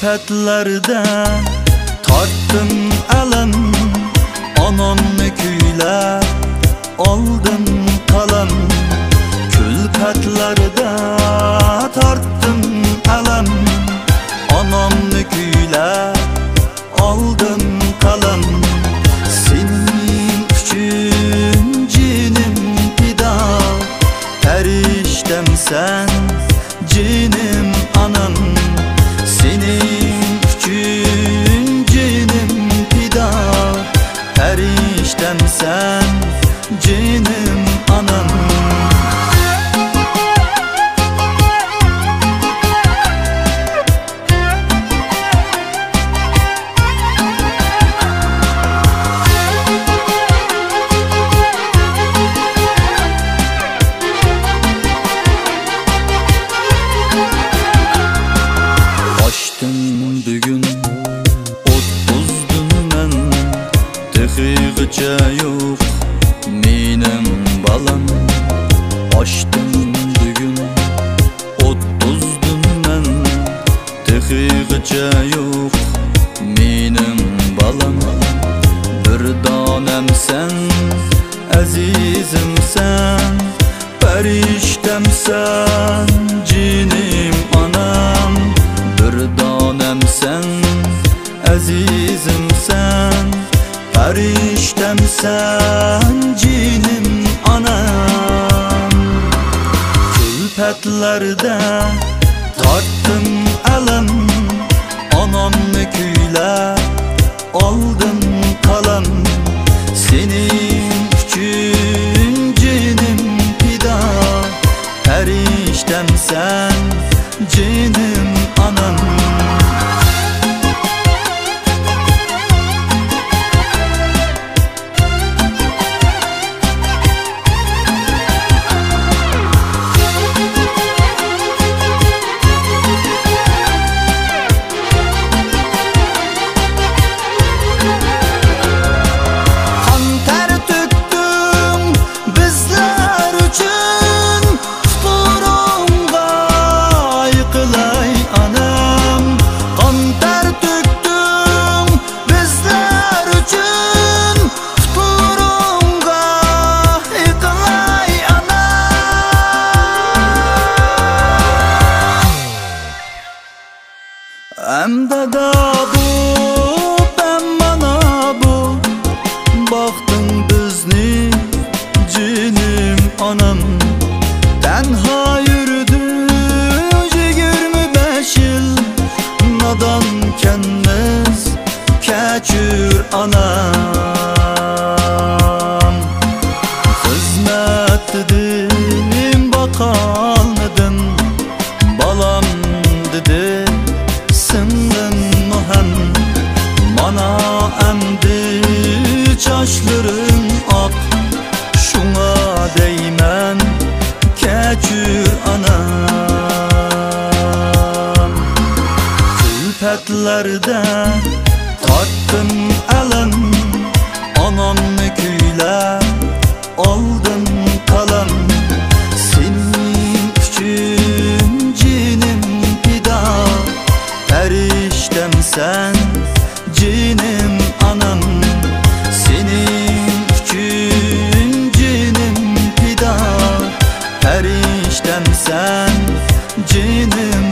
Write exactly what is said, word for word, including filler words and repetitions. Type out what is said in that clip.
كۈلپەتلەردە تارتتىم ئەلەم، ئانامنى كۈيلەپ ئالدىم قەلەم. كۈلپەتلەردە تارتتىم ئەلەم، ئانامنى كۈيلەپ ئالدىم قەلەم. سېنىڭ ئۈچۈن جېنىم پىدا، پەرىشتەمسەن جېنىم ئانام. سېنىڭ ئۈچۈن جېنىم پىدا، پەرىشتەمسەن جېنىم ئانام. ئاشتىم بۈگۈن ئوتتۇزدىن مەن، تېخىغىچە يوق مېنىڭ بالام. ئاشتىم بۈگۈن ئوتتۇزدىن مەن، تېخىغىچە يوق مېنىڭ بالام. بىر دانەمسەن، ئەزىزىمسەن، پەرىشتەمسەن جېنىم ئانام. بىر دانەمسەن، ئەزىزىمسەن، پەرىشتەمسەن جېنىم ئانام. كۈلپەتلەردە تارتتىم ئەلەم، ئانامنى كۈيلەپ ئالدىم قەلەم. سېنىڭ ئۈچۈن جېنىم پىدا، پەرىشتەمسەن جېنىم ئانام. قان تەر تۆكتۈڭ بىزلەر ئۈچۈن، پۇتلىرىڭغا يىقىلاي ئانام. قان تەر تۆكتۈڭ بىزلەر ئۈچۈن، پۇتلىرىڭغا يىقىلاي ئانام. ھەم دادا بوپ، ھەم ئانا بوپ، باقتىڭ بىزنى جېنىم ئانام. تەنھا يۈردۈم يىگىرمە بەش يىل، نادانكەنمىز، كەچۈر ئانام. خىزمەت دېدىم، باقالمىدىم، بالام دېدى سىڭلىممۇ ھەم. مانا ئەمدى چاچلىرىم ئاق، شۇڭا دەيمەن كەچۈر ئانام. كۈلپەتلەردە تارتتىم ئەلەم، ئانامنى كۈيلەپ ئالدىم قەلەم. سېنىڭ ئۈچۈن جېنىم پىدا، پەرىشتەمسەن جېنىم ئانام. سېنىڭ ئۈچۈن جېنىم پىدا، پەرىشتەمسەن جېنىم